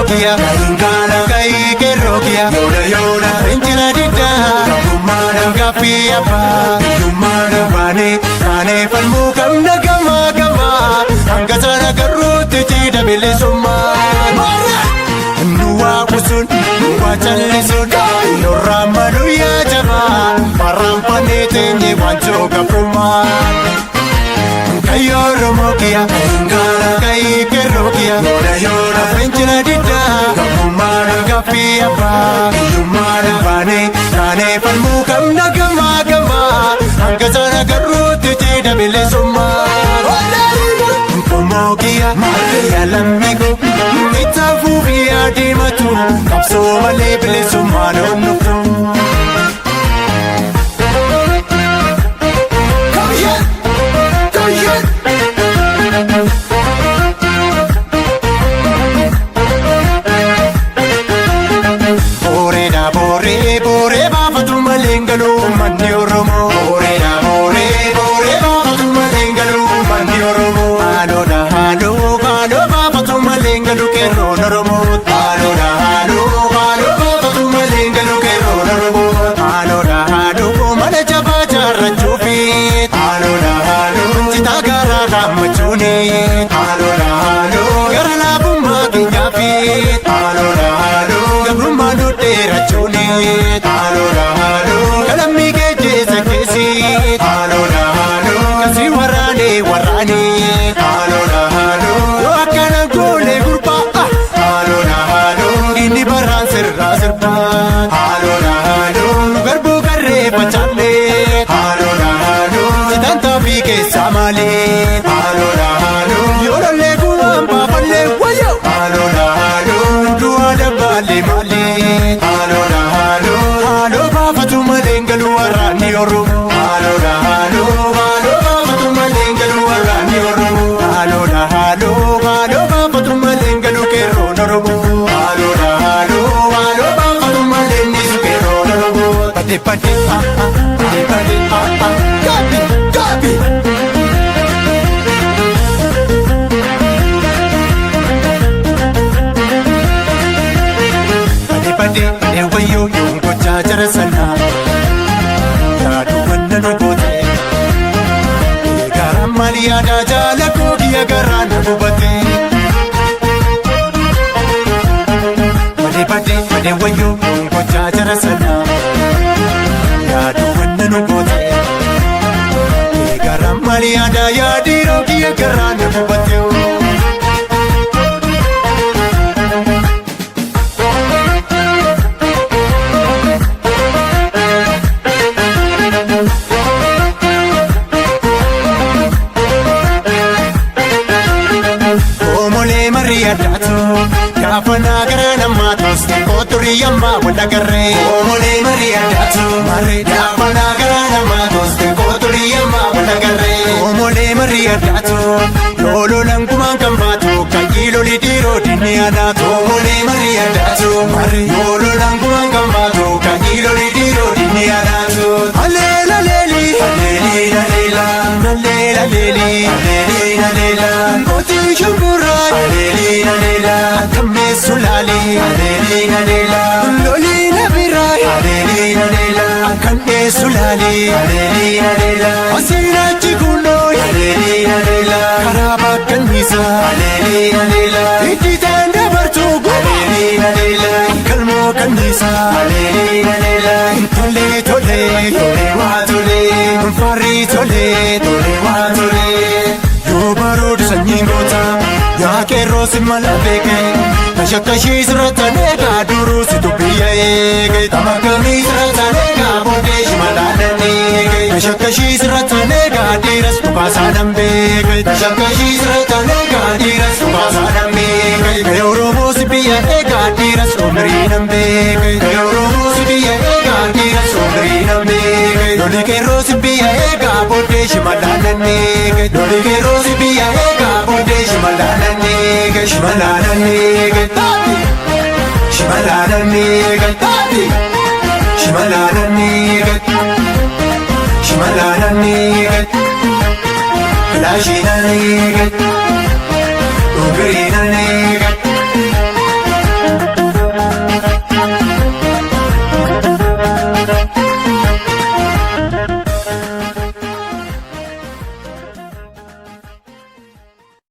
Oromoo kiyya ka'ii qeerroo kiyya fincila diddaa gaaffii abbaa biyyummaa baanee kaanee falmuu qabna gamaa gamaa hanga sana garruutti jiidha bilisummaa. Nu waa qusuun nu waa callisuun nurraa malu yaa jabaa barraanfannee teenye waanjoo gabrummaa. Kayyoo Oromoo kiyya ka'ii qeerroo kiyya fincila diddaa gaaffii abbaa biyyummaa baanee kaanee falmuu qabna gamaa gamaa hanga sana garruutti jiidha bilisummaa. Qomoo kiyya yaa lammii itti fuufii adeematu qabsoo malee bilisummaan onnuftu. Come here! Booreedha booree booree baafatu malee hin galuu manni Oromoo. Booreedha booree booree baafatu malee hin galuu manni Oromoo. Haaloodha haaloo haaloo baafatu malee hin galuu qeerroon Oromoo. Haaloodha haaloo haaloo baafatu malee hin galuu qeerroon Oromoo. Haaloodha haaloo mana jabaa jaarrachuufi. Haaloodha haaloo citaa garaa gaammachuuni. Haaloodha haaloo gara laafummaa keenyaafi. Haaloodha haaloo gabrummaa nu dheerachuuni. Haaloodha haaloo galammii keessa keessi. Haaloodha haaloo kasii waraanee waraanee. Haaloodha haaloo yoo akkana goone gurbaa. Haaloodha haaloo inni baraan sirraa sirbaa. Haaloodha haaloo nu garbuu garree facaafnee. Haaloodha haaloo citaan taafii keessaa malee. Haaloodha haaloo yoo lollee gumaan baafallee wayyoo. Haaloodha haaloo du'a dabbaalee malee. Haaloodha haaloo haaloo baafatu malee hin galu waraanni Oromoo. Haaloodha haaloo haaloo baafatu malee hin galu waraanni Oromoo. Haaloodha haaloo haaloo baafatu malee hin galu qeerroon Oromoo. Haaloodha haaloo haaloo baafatu malee hin dhiisu qeerroon Oromoo. Badde badde ah ah badde badde ah ah Gabi! Gabi! Badde badde badde wayyoo yoon gochaa jara sanaa. Yaadu wanna nu goote. Garaan maal yaadaa jaala koo kiyya garaa na gubate. Badde badde badde wayyoo yoon gochaa jara sanaa. Yaadu wanna nu goote. Garaan maal yaadaa yaadiiroo kiyya garaa na gubate. Oomolee marii addaatu gaafa naa gara namaa tooste kooturii ammaa wal agarree. Oomolee marii addaatu gaafa naa gara namaa tooste kooturii ammaa wal agarree. Oomolee marii addaatu yoo lolan gumaan kan baatu kayyii loli dhiiroo dinni anaatu. Oomolee marii addaatu yoo lolan gumaan kan baatu kayyii loli dhiiroo dinni anaatu. Aleela leeli aleeli aleela aleela leeli aleeli aleela mootii shumburaa aleeli aleela kammeessu laali aleeli aleela loliina biraa aleeli aleela kan dheessu laali aleeli aleela asiin achi kunnoo aleeli aleela karaa bakka anniisaa aleeli aleela itti taan dabartuu guma aleeli aleela kalmoo kanniisaa aleeli aleela tolee tolee tolee waa tolee farri tolee tolee waa tolee. Yoo baroodu sanyiin goota yaa qeerroo si mala beeke tashakkashii sirrattan eegaa duruu si dubbiya eege tamakkamii sirrattan eegaa booddee shimalaanan eege tashakkashii sirrattan eegaa dhiiras dhukaasaa nan beeke tashakkashii sirrattan eegaa dhiiras dhukaasaa nan beeke gaya Oromoo si biyya eegaa dhiiras umrii nan beeke gaya Oromoo si biyya eegaa dhiiras umrii nan beeke loli qeerroo si biyya eegaa booddee shimalaanan eege loli qeerroo si biyya eegaa booddee shimalaanan eege shimalaanan eege shimalaanan eege shimalaanan eege shimalaanan eege kilaashiinan eege.